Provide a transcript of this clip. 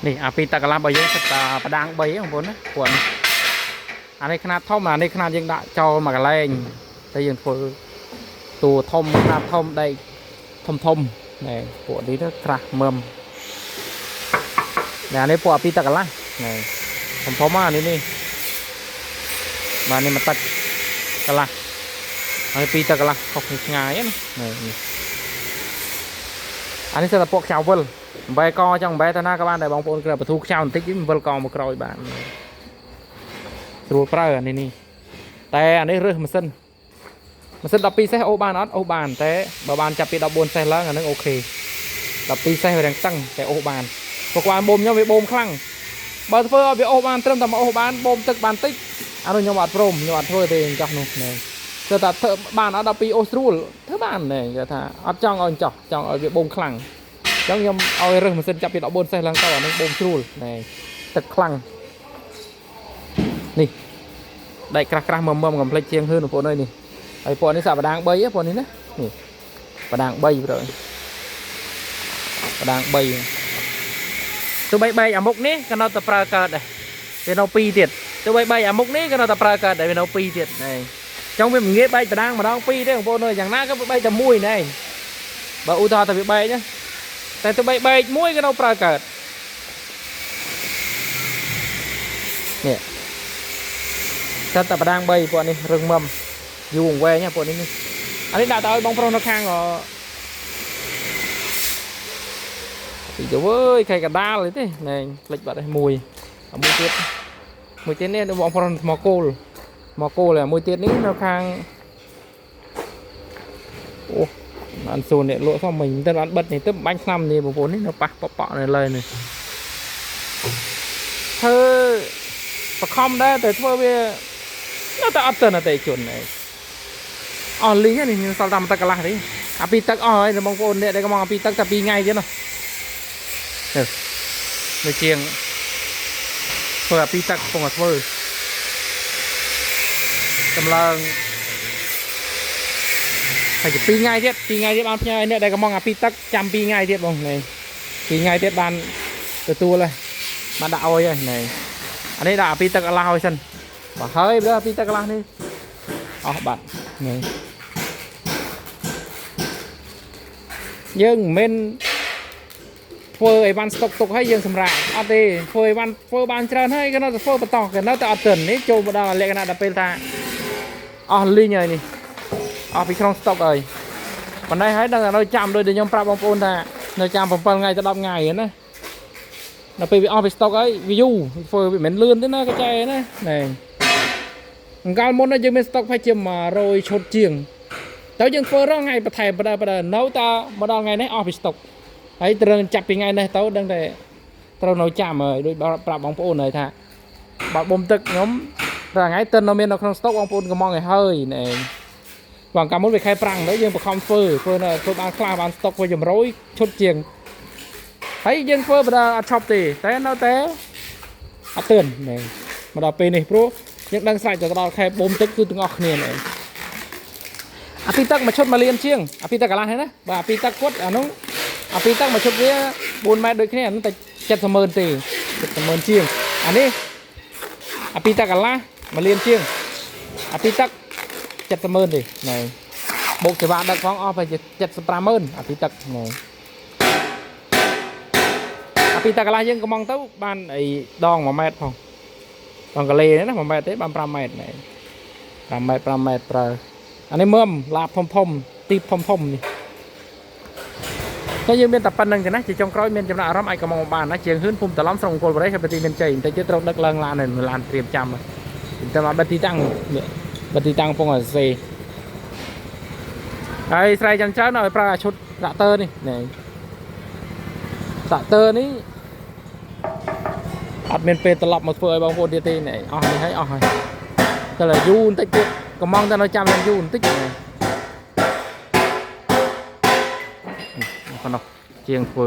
នេះអាពីទឹកកន្លះរបស់យើងសិតតាបដាង3បងប្អូនណាពួកនេះអានេះខ្នាតធំអានេះខ្នាតយើងដាក់ចោលមកកន្លែងតែយើងធ្វើតួធំខ្នាតធំដែកធំធំណែពួកនេះទៅក្រាស់មើមណែអានេះពួកអាពីទឹកកន្លះណែធំធំអានេះនេះបាទនេះមកទឹកកន្លះហើយពីទឹកកន្លះខុសគ្នាឆ្ងាយណាណែនេះអានេះសិតតែពួកខ្ចៅវិល អំបែកចង់អំបែទៅណាក៏បានដែរបងប្អូនគ្រាន់បធូរខ្ចៅបន្តិចវិលកមកក្រោយបានស្រួលប្រើអានេះនេះតែអានេះរើសម៉ាស៊ីនម៉ាស៊ីន12សេះអូបានអត់អូបានតែបើបានចាប់ពី14សេះឡើងអានឹង OK 12សេះវារាងតឹងតែអូបានព្រោះក្បាលបូមខ្ញុំវាបូមខ្លាំងបើធ្វើឲ្យវាអូបានត្រឹមតែមកអូបានបូមទឹកបានតិចអានោះខ្ញុំអត់ព្រមខ្ញុំអត់ធ្វើទេអញ្ចោះនោះណែគឺថាធ្វើបានអត់12អូស្រួលធ្វើបានណែគេថាអត់ចង់ឲ្យអញ្ចោះចង់ឲ្យវាបូមខ្លាំង ចឹងខ្ញុំឲ្យរើសម៉ាស៊ីនចាប់ពី14សេះឡើងទៅអានឹងបូមស្រួលណែទឹកខ្លាំងនេះដែកក្រាស់ក្រាស់មមមកំភ្លេចជាងហឿនបងប្អូនអើយនេះហើយពណ៌នេះសាក់បដាង3ហ៎ពណ៌នេះណានេះបដាង3ព្រោះបដាង3ទោះបីបែកអាមុខនេះក៏នៅតែប្រើកើតដែរវានៅ2ទៀតទោះបីបែកអាមុខនេះក៏នៅតែប្រើកើតដែរវានៅ2ទៀតណែចង់វាមិនងាយបែកបដាងម្ដង2ទេបងប្អូនអើយយ៉ាងណាក៏វាបែកតែមួយណែបើឧទាហរណ៍តែវាបែកណា តែទៅបីបែកមួយក៏នៅប្រើកើតនេះតែតែបដាង3ពួកនេះរឹងមមយូរអង្វែងណាពួកនេះនេះអានេះដាក់ទៅឲ្យបងប្រុសនៅខាងអពីទៅវើយខែកដាលអីទេណែផ្លិចបាត់ឯមួយអាមួយទៀតមួយទៀតនេះបងប្រុសមកគោលមកគោលអាមួយទៀតនេះនៅខាងអូ បានសួរអ្នកលក់សោះមិញទៅបានបិទនេះទៅបាញ់ឆ្នាំនេះបងប្អូននេះនៅប៉ះប៉ក់ៗនៅលើនេះធ្វើបខំដែរតែធ្វើវានៅតែអត់ទៅអតិជនឯងអស់លីងនេះខ្ញុំសល់តាមទឹកកន្លះទេអាពីទឹកអស់ហើយបងប្អូនអ្នកដែលកំងអាពីទឹកតែ2ថ្ងៃទៀតនោះនៅជាងធ្វើអាពីទឹកកំពុងតែធ្វើចម្លើង ហើយជា2ថ្ងៃទៀត2ថ្ងៃទៀតបានផ្ញើឲ្យអ្នកដែលកំងអាពីទឹកចាំ2ថ្ងៃទៀតបងនេះ2ថ្ងៃទៀតបានទទួលហើយបានដាក់អុយហើយនេះអានេះដាក់អាពីទឹកកន្លះឲ្យសិនបើហើយបើអាពីទឹកកន្លះនេះអស់បាត់នេះយើងមិនមែនធ្វើអីវ៉ាន់ស្តុកទុកហើយយើងសម្រាប់អត់ទេធ្វើអីវ៉ាន់ធ្វើបានច្រើនហើយក៏នៅតែធ្វើបន្តក៏នៅតែអត់ទិននេះចូលមកដល់លក្ខណៈដល់ពេលថាអស់លីងហើយនេះអស់ពីក្នុងស្តុកហើយប៉ុន្តែហើយដឹងតែនៅចាំដូចដែលខ្ញុំប្រាប់បងប្អូនថានៅចាំ7ថ្ងៃទៅ10ថ្ងៃហ្នឹងណាដល់ពេលវាអស់ពីស្តុកហើយវាយូរធ្វើវាមិនមែនលឿនទេណាកចែណាណែអង្កាលមុនយើងមានស្តុកប្រហែលជា100ឈុតជាងទៅយើងធ្វើរាល់ថ្ងៃបន្ថែមបដើបដើនៅតមកដល់ថ្ងៃនេះអស់ពីស្តុកហើយត្រូវចាប់ពីថ្ងៃនេះទៅដឹងតែត្រូវនៅចាំហើយដូចប្រាប់បងប្អូនហើយថាបើបុំទឹកខ្ញុំរាល់ថ្ងៃតិននៅមាននៅក្នុងស្តុកបងប្អូនកំងឲ្យហើយណែ បងកាលមុនវាខែប្រាំងទៅយើងបខំធ្វើធ្វើនៅធ្វើបានខ្លះបានស្តុកវាចម្រយឈុតជាងហើយយើងធ្វើបដាអត់ឈប់ទេតែនៅតែអត់ទឿននេះមកដល់ពេលនេះព្រោះយើងដឹងស្រេចទៅដល់ខែបូមទឹកគឺទាំងអស់គ្នានេះអាពីទឹកមួយឈុតមួយលានជាងអាពីទឹកកន្លះហ្នឹងណាបាទអាពីទឹកគាត់អានោះអាពីទឹកមួយឈុតវា4ម៉ែត្រដូចគ្នាអានោះតែ70ម៉ឺនទេ70ម៉ឺនជាងអានេះអាពីទឹកកន្លះមួយលានជាងអាពីទឹក70ម៉ឺនទេណែបូកសេវាដឹកផងអស់ប្រហែលជា75ម៉ឺនអាពីទឹកណែអាពីទឹកកន្លះយើងកំងទៅបានអីដង1ម៉ែត្រផងដងកលេណា1ម៉ែត្រទេបាន5ម៉ែត្រណែ5ម៉ែត្រ5ម៉ែត្រប្រើអានេះមើមឡាបធំធំទីបធំធំនេះតែយើងមានតែប៉ុណ្្នឹងទេណាជាចុងក្រោយមានចំណាក់អារម្មណ៍អាចកំងបានណាជាងហ៊ឿនភូមិតឡំស្រុកអង្គរបុរីខេត្តបន្ទាយមានជ័យបន្តិចទៀតត្រូវដឹកឡើងឡានហើយឡានត្រៀមចាំតែមកបិទទីតាំងនេះបិទទីតាំងពងអាសេហើយស្រែចាំច្រើនឲ្យប្រើអាឈុតត្រាក់ទ័រនេះនេះត្រាក់ទ័រនេះអត់មានពេលត្រឡប់មកធ្វើឲ្យបងប្អូនទៀតទេនេះអស់នេះហើយអស់ហើយតែយូរបន្តិចទៀតកំងតែនៅចាំយ៉ាងយូរបន្តិចនេះប៉ុណ្ណោះជាងធ្វើ